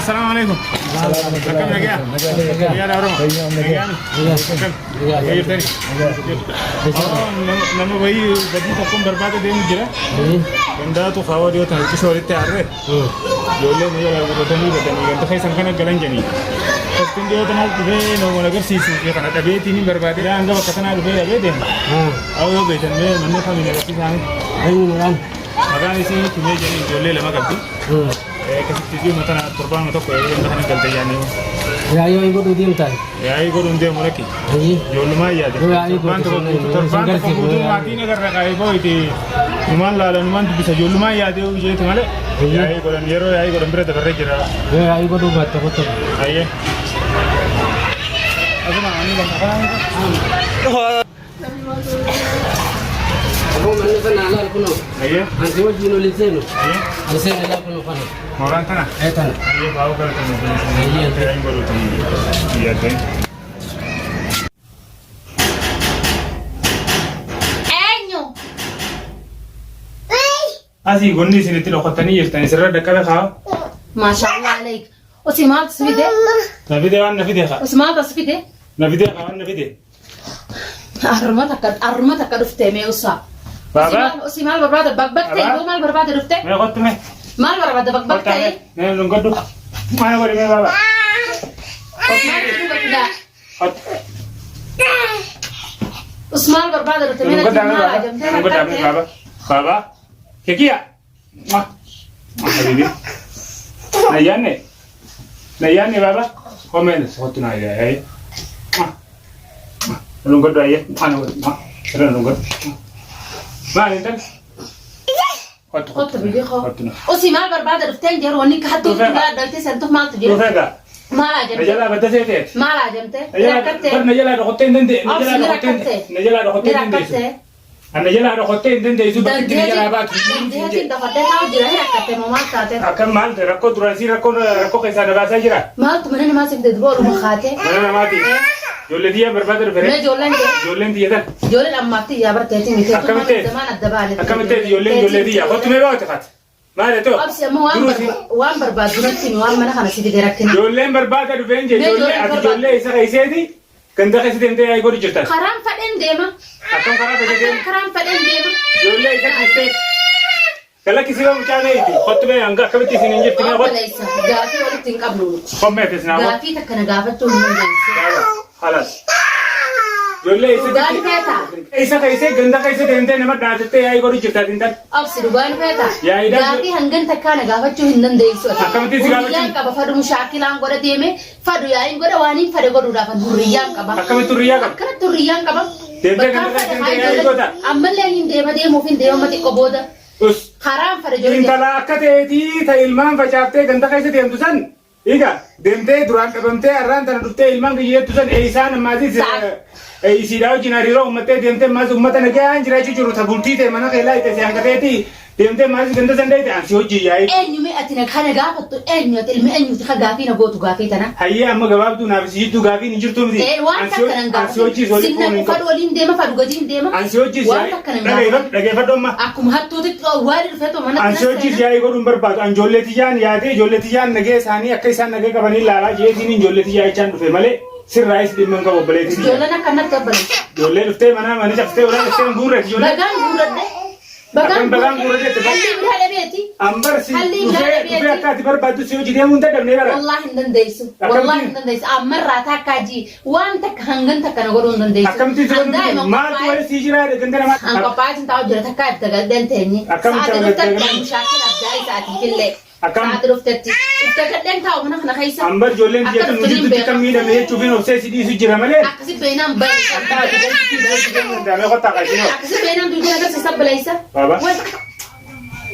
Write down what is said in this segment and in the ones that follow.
Assalaamu alaikum. Akkam nagaa? Nagaadha Oromoo. Nagaani? Akkam? Nagaa jirtani? Nama wayii badii tokkoon barbaada deemu jira. Gandaatu kaawwa dhiyoo tana cisoo walitti aarree. Ijoollee nu jalaa gurratanii badanii ganda keessan kana galan jedhanii. Qoftiin dhiyoo tanaas dhufee nama wal agarsiisuu fi kana dhabeetiin hin barbaade. Hanga bakka tanaa dhufee dhabee deema. Awwa yoo beektan mee manni kamiin agarsiisaanii? Maqaan isii Tumee jedhanii ijoollee lama qabdi. Akkasitti ji'uma tana torbaanuma tokko ganda kana galte jedhanii. Yaa'ii godhuu deemtaan. Yaa'ii godhuun deemu lakki. Ijoollumaa yaade. Yoo yaa'ii Torbaan goote tokko sana guutuu hin torbaan tokko garsiifnu guutuu yaa'ii. maatiin agarra qaa'ee boo'iti. Numaan laala numaan dubbisa ijoollumaa yaade jeeti malee. Yaa'ii godhan yeroo yaa'ii godhan bira dabarree jira. Yoo yaa'ii godhuu baatte kottu. Ayyee. Asuma ani bakka kanaa Aboo manni kana alaal kunoo. Ayyee. Ansi wajjin ol hin seenu. Ayyee. Ol seenu alaal kunoo kana. Mooraan tana. Ee tana. Ayyee baa'uu galatamu. Ayyee. Yaa'ii godhuutiin yaaddeen. Eenyu? Asii gonni isin itti dhokattanii jirtan isirra dhaqqabe kaa. Maashaallah aleek. Osii maaltu si fide? Na fide waan na fide kaa. Osii maaltu as fide? Na fide kaa waan na fide. Arruma takka arruma takka dhuftee mee usaa. Baabaa. Osii maal barbaada bagbag ta'e Baabaa. boo maal barbaada dhufte? Mee kottu mee. Maal barbaada bagbag Kottaa ta'e? mee. Mee dhungadhu. Maal godhi mee baabaa. Maal dhungadhu? Kottu. Us maal barbaada dhufte? Mee natti Dhungadhaa mee maal baabaa. ajamtee Dhungadhaa mee rakkatte? baabaa. Baabaa. Kekiya. Mwah. Mwah, Habibi. Nayyaanne. Nayyaanne baabaa. Komeen kottu naa yaa'ee. Mwah. Mwah. Dhungadhu ayyee. Mwah na godhi. Mwah. Sirra dhungadhu. Maal intal? Kottu Kottu biyya koo. Kottu na. Usii maal barbaada dhufteen jedhu wanni akka hattuu Dhufee dhugaa dhoyte santuuf maaltu jira? Dhufee gaa. Maal Na ajamte? jalaa badda seeteeti. Maal ajamte? Na jalaa Rakkatte? bar na jalaa dhokottee hin dandeenye. Na Obsi jalaa ni dhokottee rakkatte? na jalaa dhokottee Ni hin dandeessu. rakkatte? Na jalaa dhokottee hin dandeessu bakki itti na jalaa baatu. Dandeetiin dhokadhee taa'u jira hin rakkatte moo maal taate? Akkam maal rakkoo duraan sii rakkoo rakkoo keessaa na baasaa jira. Maaltu mana namaa siif dedduba oluma kaatee? Mana namaati. Ijoollee tiyyaa barbaada dhufe Mee ree. ijoolleen kee? Ijoolleen tiyya tan. Ijoolleen ammaaf tiyyaa barteetii miti. Akkamitti ta'e? Zamaan adda baane. Akkamitti ta'e ijoolleen ijoollee tiyyaa. Kottu mee baate kaate. Maal ta'u? Obsi amma waan Duruu si- waan barbaadu natti himi waan mana kana si fide rakkina. Ijoolleen barbaada dhufeen jee Mee ijoollee ijoolleen ati barbaadu? ijoollee isa keesseeti ganda keessa deemtee yaa'ii godhu jirtan. Karaan fadheen deema. Akkam karaa fedhe Akkam deemu? karaan fadheen deema. Ijoollee isa dhiistee galakkisii yoo mucaa meeti kottu mee hanga akkamitti isin hin jirti mee kottu. Obboleessa gaafii walitti hin qabnu nuti. Kommee fi sinaa kottu. Gaafii takka na gaafachuu hin dandeessu. Halas. Ijoollee isa Dhugaan feetaa? isa keessee ganda keessa deemtee nama dhaatattee yaa'ii godhu jirta ati intal. Obsi dhugaan feetaa? Yaa'ii dha- Gaafii hangan takkaa na gaafachuu hin dandeessu ati. Akkamitti si gaafachuu? Hurriyyaan qaba fadhu mushaakilaan godha deeme fadhu yaa'iin godha waan hin fadhe godhuudhaaf an hurriyyaan qaba. Akkamitti hurriyyaa qaba? Akkanatti hurriyyaan qaba. Deemtee Bakkaan ganda fadhe keessa haa deemtee yaa'ii ijoollee goota? ammallee hin deema deemuuf hin deema xiqqoo booda. Us. Karaan fadhe ijoollee. Intala akka teetii ta ilmaan facaaftee ganda keessa deemtu san Egaa deemtee duraan dhabamtee har'aan tana dhuftee ilmaan kiyya jettu san eeysaan ammaasis isiidhaa wajjin hariiroo uummattee deemtee ammaas uummata nagayaan jiraachuu jiru ta bultii ta'e mana kee laayite si hangateeti deemtee ammaas ganda san deeyte an si hojii yaa'ii. Eenyu mee ati na kana gaafattu eenyu ati ilmi eenyuti ka gaafii na gootu gaafii tana. Hayyee amma gabaabduu naaf si jidduu gaafiin hin jirtuu miti. Ee waan takka nan An si hojii gaafatin. walitti Sinna fuun hin fadhu qabu. waliin deema fadhu gadiin deema. An si hojii Waan takka nan gaafatin. dhageeffadhu amma. Akkuma hattuutitti waan dhufeetoo An manatti si nan hojii seena. yaa'ii godhuun barbaadu. An ijoollee tiyyaan yaadee ijoollee tiyyaan nagee isaanii akka isaan nagee qabanii ilaalaa jeetiin ijoollee tiyyaa jechaan dhufe malee sirraayis dhimma hin qabu obboleettii tiyya. Ijoolleen akka natti obboleessa. Ijoollee dhuftee mana mana cabsitee ulaa dhuftee hin guurreeti ijoollee. Bagaan guurradhe. Bagaan Akkam bagaan guurradhe jette? Hallii biraa dhabeeti. An bar si Hallii biraa dhufee dhabeeti. dhufee akka ati barbaaddu si hojii deemuu hin dadhabnee bara. Wallaahi hin dandeessu. Akkamitti? Wallaahi hin dandeessu. Ammarraa takkaa ji waan takka hangan takka na godhuu hin dandeessu. Akkamitti si An godhuu daa'ima maaltu qophaa'e. wali sii jiraa ganda namaa. An qophaa'ee sin taa'u jira takkaa itti gadheen teenye. Akkamitti Sa'aati amma dhuftetti gadheen? an shaakila addaa isaatiifillee. Akkam? Sa'aati dhuftetti. Itti gadheen taa'u mana kana keessa. Ambar ijoolleen Akka biyya tun dhuftaniin jidduutti kan beeka. miidhame jechuufin obsee si dhiisu jira malee. Akkasi beenaan bahe. Akka ati galchitti galchi danda'ame kottaa qaashinoo. Akkasi beenaan duudina agarsiisa sabbaleysa. Baba. Way.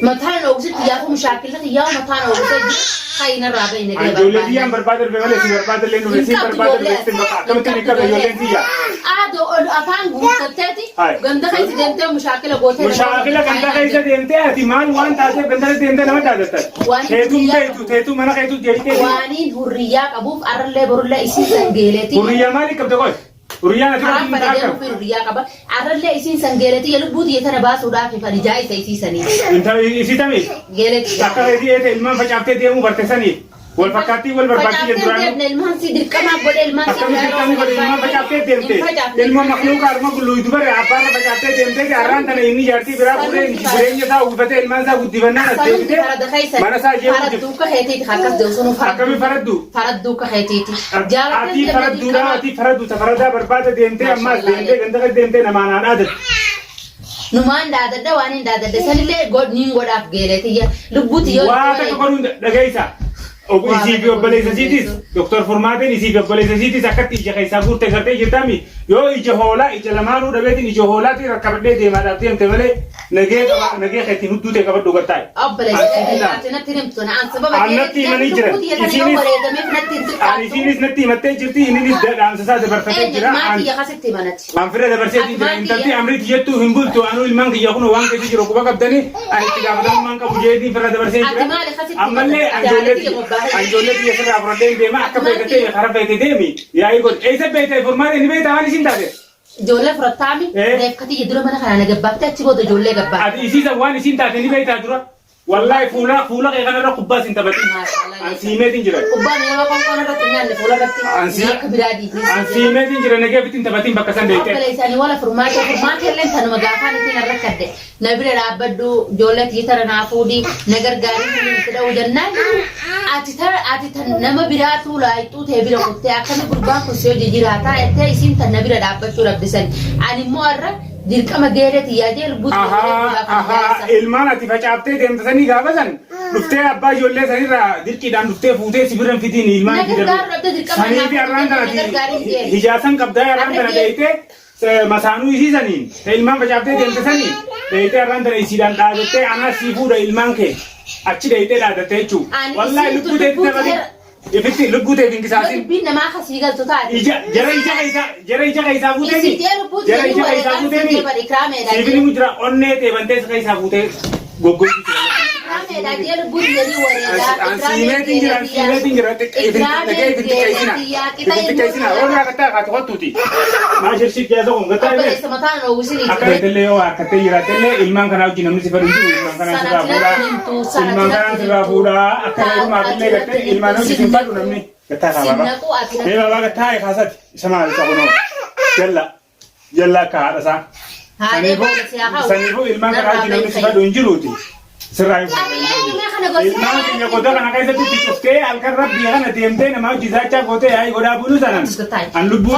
Mataan oogsitti yaafuu mushaakilli xiyyaa mataan oogsee jira. Kaayinarraa bahi nagee Ijoollee tiyyaan barbaada dhufe malee si barbaada illee dhufe si barbaada dhufe si bakka akkamitti hin qabne ijoolleen tiyyaa. Aadoo ol afaan guuttatteeti Hai. ganda keessa deemtee mushaakila gootee. Mushaakila ganda keessa deemtee ati maal waan taateef ganda keessa deemtee nama dhaadatta. Waan Teetuun hurriyyaa beektu teetuu mana keetuu deemtee. Waaniin hurriyyaa qabuuf arrallee borullee isiin sangeeleeti. Hurriyyaa maalii qabda qoy? Hurriyyaan ati Karaan qabdu fadha hin deemuu fi hurriyyaa qaba. Arrallee isiin sangeeleeti lubbuu tiyya tana baasuudhaaf fadijaa isa isiisanii. Intala isii tamii Geeleeti. akka keetii eete ilmaan facaaftee deemuu barte sanii. Wal fakkaattii wal barbaachii Facaaftee jedhu deemne ilmaan si dirqamaa godhe ilmaan si Akkamitti dirqamni godhe ilmaan facaaftee deemte. Ilma makluuqa harma gulluutu bare abbaarra facaaftee deemtee jaarraan tana inni jaartii biraa fuudhee jireenya isaa uwwifatee ilmaan isaa guddifannaan as Sanumti deebitee farada keessa mana isaa jeequu jirti. faradduu ka keetiiti akkas deemu sunu Akkami faraddu? faradduu ka keetiiti. Atii faradduudha atii faraddu ta faradaa barbaada deemtee ammaas deemtee ganda gad deemtee namaan haa dhaadatu. Numaan dhaadadha waan hin dhaadadhe sanillee niin godhaaf geeleetiyya lubbuuti yoo Waa takka godhuun dhageessa. Isii fi obboleessa isiitis Doktor Furmaateen isii fi obboleessa isiitis akkatti ija keessaa guurte gartee jirtami yoo ija hoolaa ija lamaanuu dhabeetiin ija hoolaatiin rakkabadhee deemaadhaaf deemte malee nagee qaba nagee keetiin hudduu ta'e qabadhu gartaa'e. Obboleessa ati natti himtu an sababa An natti himanii jiran. Isiinis wareegameef natti hin Ani xiqqaattu. isiinis natti himattee jirti inninis dhaamsa isaa dabarfatee Eenyu jira. maatii An yakasitti himanati. Waan fira dabarsee jira. Intalti amriiti jettu hin bultu. Anuu ilmaan kiyya kun waan keessa jiru quba qabdanii ani itti gaafatamummaan qabu jeetiin fira dabarsee Ati jira. maali akkasitti Ammallee himata? Ati anjoollee haadha kiyya bobbaasee anjoollee kiyya sirraa fudhadhee deema akka Ati maal beekatee kiyya? karaa feete deemi. Yaa'ii godhe. Eessa beekte furmaata ni beekta waan isin taate. Ijoollee fudhattaami Eh. reeffati dura mana kanaa na gabbaaftee achi booda ijoollee gabbaatte. Ati isiisa waan isin taate ni beektaa dura. Wallaahi fuula fuula kee kanarra kubbaa sin taphatin. An siimeetiin jira. Kubbaan yeroo qoonqoon irratti hin nyaanne fuula irratti akka biraa dhiisee. An siimeetiin jira nagee fitin taphatin bakka san deemtee. Obboleessa ani wala furmaata furmaata illee tanuma gaafaan ittiin rakkadde na bira dhaabbadhu ijoollee tiyya tana naa fuudhi na gargaarii fuudhi itti dha'uu jennaan ati tara ati tan nama biraatuu laayixuu ta'e bira kuttee akkami gurbaan kun si hojii jiraataa jettee isiin tan na bira dhaabbachuu rabbisan ani immoo har'a Dirqama geeree tiyyaa jee lubbuu tiyya Ahaa, wareeguudhaaf ahaa, jaarsa. ilmaan ati facaaftee deemte sanii gaafa san dhuftee abbaa ijoollee sanirraa dirqiidhaan dhuftee fuutee si bira hin fidiin ilmaan Na itti darbe. gargaaru dhabde dirqama Sanii fi naaf har'aan na kana ati gargaariin deema. hijaasan qabdaa har'aan Har'a tana deema. dheeyitee masaanuu isii saniin ta ilmaan facaaftee deemte saniin dheeyitee har'aan tana isiidhaan dhaadattee anaa sii fuudha ilmaan kee achi dheeyitee dhaadatte jechuudha. Ani Wallaahi isiin lubbuu teetti lubbuu taphatin. tiyya- Ifitti lubbuu teef hin Yoo qisaasin. dubbiin namaa kasii galtu taate. Ija jara ija keessaa jara ija keessaa fuuteemi. Isii jee lubbuu Jara tiyya ija keessaa wareegaan siin fuuteemi. jee bari ikraameedha Siifin jee. himu jira onnee tee bantee si keessaa fuutee goggogsiti. Ikraameedha jee lubbuu tiyya ni wareegaa. An siimeetiin jira an siimeetiin jira dhagee ifin xiqqeessina. Ifin xiqqeessina warra rakkataa kaatu kottuuti. Maa shirshii jaasa kun gataa himee. Obboleessa mataan oowwisinii. Akka feetellee yoo harkattee jiraattellee ilmaan kanaa wajjin namni si fedhu hin jiru ilmaan kanaa sirraa fuudhaa. Ilmaan kanaa sirraa fuudhaa akka heerumaafillee gartee ilmaan hojii sin fedhu namni. Gattaa kaa baabaa. Mee baabaa gattaa haa kaasati. Isa maal isa kunoo. Jalla. Jalla akka haadha isaa. Saniifuu ilmaan kanaa wajjin namni si fedhu hin jiruuti. Sirraa hin fuudhu. Ilmaan keenya goda kana keessatti itti cuftee halkan rabbii kana deemtee nama hojii isaachaa gootee yaa'ii godhaa buluu sanan. An lubbuu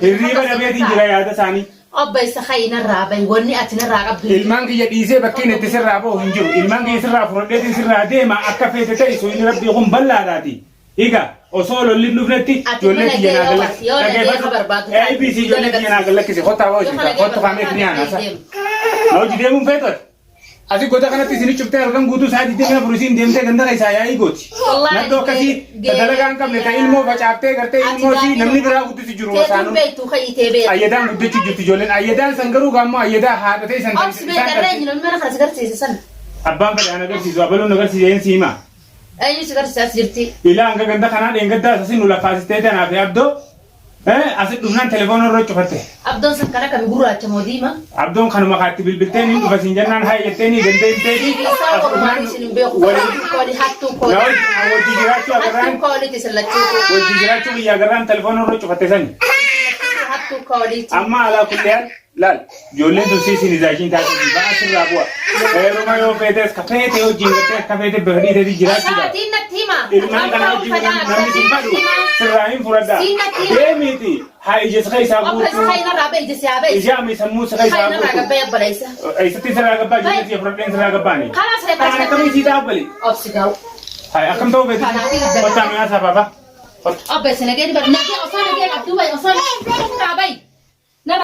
hirriiba dhabeetiin jira yaada isaanii. Obboleessa ka'ii narraa bahi wanni ati narraa qabdu. Ilmaan kiyya dhiisee bakkeen itti sirraa ba'u hin jiru. Ilmaan kiyya sirraa fudhadheetiin sirraa deema akka feete ta'e soyini rabbii kun bal'aadhaati. Egaa osoo lolli hin dhufnetti Ati ijoollee mana kiyya naa kee yoo gallakkisi. yoo nagee Dhaggeeffadhu. barbaadu taate, ABC ijoollee kiyya naa gallakkisi. Kottaa hojii Yoo kottu kaamee kana ni barbaadu aanasa. deemu. Na hojii deemuun feetu ati. Asi goda kanatti isin cuftee halkan guutuu isaa 24 isiin deemtee ganda keessaa yaa'ii gooti. Wallaahi Naddoo akkasii ta dalagaa hin qabne ta ilmoo facaaftee gartee ilmoo isii namni biraa guddisu jiru Teetuun wasaanuu. beektu ka'ii beektu. Ayyadaan guddachuu jirti ijoolleen. Ayyadaan san garuu gaammoo ayyadaa haadha ta'e san Obsi beekta irra eenyu namni mana kana si garsiise sana. Abbaan fedhe an agarsiisu abaluun agarsiise een si hima. Eenyu si garsiise as jirti. Ilaa hanga ganda kanaa dheengaddaa asii nu lakkaasistee tanaaf abdoo Asi dhufnaan telefoona irra cufatte. Abdoon san kan akkami gurraacha moo diima? Abdoon kanuma kaatti bilbiltee niin dhufa siin jennaan haa jettee nii gandee himteeti. Isaan As ormaan dhufnaan isin hin beeku. waliin Kooli hattuu na kooli. wajji jiraachuu Hattuu agarraan kooliiti isin lachuu. wajji jiraachuu biyya agarraan telefoona irra cufatte sani. Hattuu kooliiti. Amma alaa kulleen laal ijoolleen tun siisiin izaashiin taate ba'aa sirraa bu'a. Heeruma yoo feetes ka feete wajjin gartee akka feete bifa dhiiteeti jiraachuudha. Sa'aatiin natti hima. Ilmaan kana wajjin namni sin fadhu sirraa hin fudhadha. Siin natti hima. Deemiiti haa ija si keessaa Obbo guutuu. Isa kainarraa ba'i ija si haa ba'i. Ija ami sammuu si keessaa Kainarraa guutuu. gabba'i abbaleessa. Eessatti sirraa gabbaa ijoollee tiyya fudhadheen sirraa gabbaani. Karaa siree Kaan akkamii sii ta'a obbali? Obsi gaa'u. Hai akkam ta'uu beektu? Kottaa mi'aa isaa baaba. Obbo Isa nagee dibata. Nagee osoo nagee qabduu ba'i osoo nagee ba'i.